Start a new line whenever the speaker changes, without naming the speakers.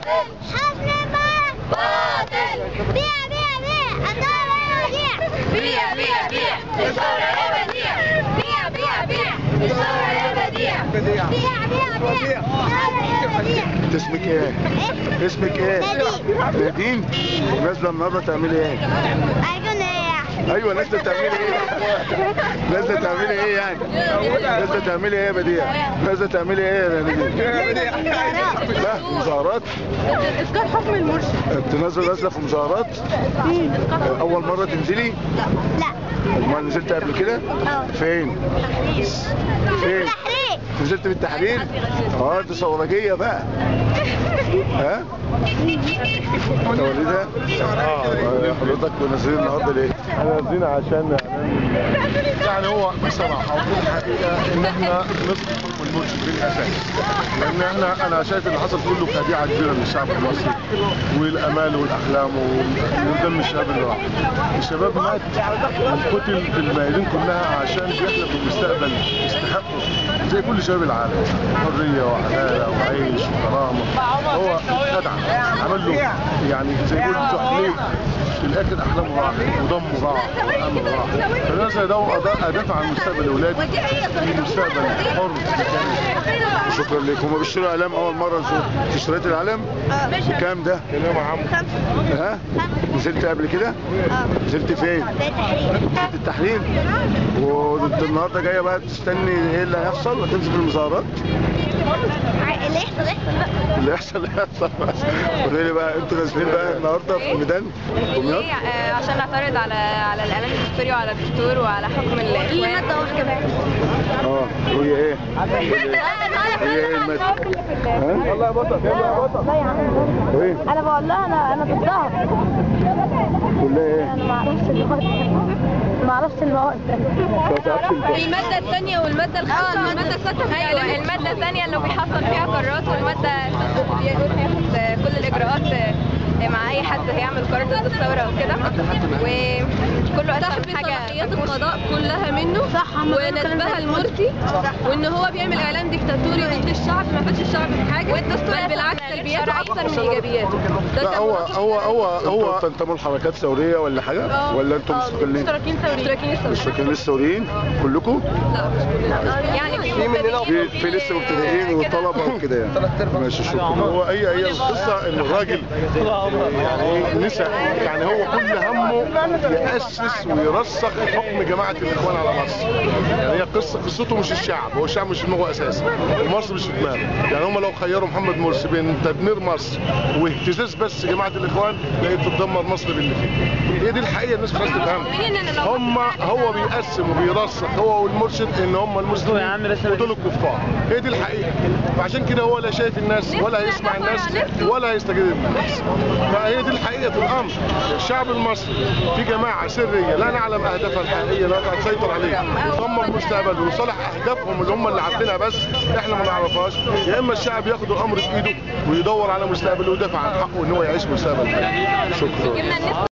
باطل، حسني مبارك باطل، بيع بيع بيع الثورة يا وديع، بيع بيع بيع الثورة يا بديع، بيع بيع بيع الثورة يا بديع، بيع بيع بيع الثورة يا بديع.
انت اسمك ايه؟ اسمك ايه؟ نادين. نازله النهارده تعملي ايه؟ ايوه نازله تعملي ايه؟ نازله تعملي ايه يعني؟ نازله تعملي ايه يا بديع؟ نازله تعملي ايه يا نادين؟ لا مظاهرات؟
اسقاط حكم المرشد.
انت نازله في مظاهرات؟ اول مرة تنزلي؟
لا.
امال نزلت قبل كده؟ فين؟ فين؟ نزلت في التحرير؟ اه انت ثورجيه بقى. ها؟ انت والدها؟ اه حضرتك نازلين النهارده ليه؟
احنا نازلين عشان يعني هو بصراحة وفي الحقيقة ان احنا نسقط حكم المرشد بالاساس، لان احنا انا شايف اللي حصل كله خديعة كبيرة للشعب المصري والامال والاحلام ودم الشباب اللي راح. الشباب مات وقتل في الميادين كلها عشان بيحلم بمستقبل يستحقه زي كل شباب العالم، حرية وعداله وعيش وكرامة. هو خدع، عمل له يعني زي ما بيقولوا زحليق، في الاخر احلامه راحت ودمه راح وامله راح. فالناس ادافع عن مستقبل اولادي في مستقبل حر.
شكرا لكم. هما بيشتروا اعلام اول مرة نشوف. اشتريت الاعلام؟ بكام ده؟ ها؟ نزلت قبل كده؟ نزلت فين؟ نزلت التحرير. وانت النهارده جاية بقى تستني ايه اللي هيحصل؟ هتنزل في المظاهرات؟
اللي يحصل يحصل بقى.
اللي يحصل يحصل بقى. قولي لي بقى انتوا نازلين بقى النهارده في ميدان دمياط؟
عشان نعترض على الاعلان الدستوري وعلى الدستور وعلى حكم الاخوان. في مادة واحدة كمان.
اه وهي ايه؟ هي ايه المادة؟ ها؟
يلا يا بطل يلا يا بطل.
لا يا عم
ايه؟
انا بقول لها انا ضدها.
تقول لها ايه؟
انا ما اعرفش المواد. ما اعرفش المواد.
المادة الثانية والمادة الخامسة والمادة السادسة. ايوه المادة الثانية اللي بيحصل فيها قرارات، والمادة السادسة بيقول هياخد كل الاجراءات مع اي حد هيعمل قرار ضد الثورة وكده، وكله اسهل حاجة.
صلاحيات القضاء كلها منه ونسبها المرسي، وان هو بيعمل اعلام ديكتاتوري ضد الشعب، ما فادش الشعب في حاجة، بل بالعكس سلبياته اكثر من ايجابياته.
لا هو هو هو هو
تنتموا لحركات ثورية ولا حاجة؟ ولا انتم مستقلين؟
مشتركين ثوريين.
مشتركين الثوريين كلكم؟
لا مش كلنا، يعني
في لسه مبتدئين وطلبه وكده يعني. ماشي شكرا.
هو هي القصة ان الراجل يعني نسى، يعني هو كل همه يأسس ويرسخ حكم جماعة الإخوان على مصر. يعني هي قصته مش الشعب، هو الشعب مش في دماغه أساسا، ومصر مش في دماغه. يعني هم لو خيروا محمد مرسي بين تدمير مصر واهتزاز بس جماعة الإخوان، لقيت تدمر مصر باللي فيه. هي دي الحقيقة الناس مش عايزة تفهمها. هم هو بيقسم وبيرسخ هو والمرشد إن هم المسلمين ودول الكفار. هي دي الحقيقة. فعشان كده هو لا شايف الناس ولا هيسمع الناس ولا هيستجيب الناس. فهي دي الحقيقة في الأمر. الشعب المصري في جماعة سرية لا نعلم أهدافها الحقيقية، لا تسيطر عليه وتدمر مستقبله وصالح أهدافهم اللي هم اللي عارفينها بس إحنا ما نعرفهاش. يا إما الشعب ياخد الأمر في إيده ويدور على مستقبله ويدافع عن حقه إن هو يعيش مستقبل.
شكرا.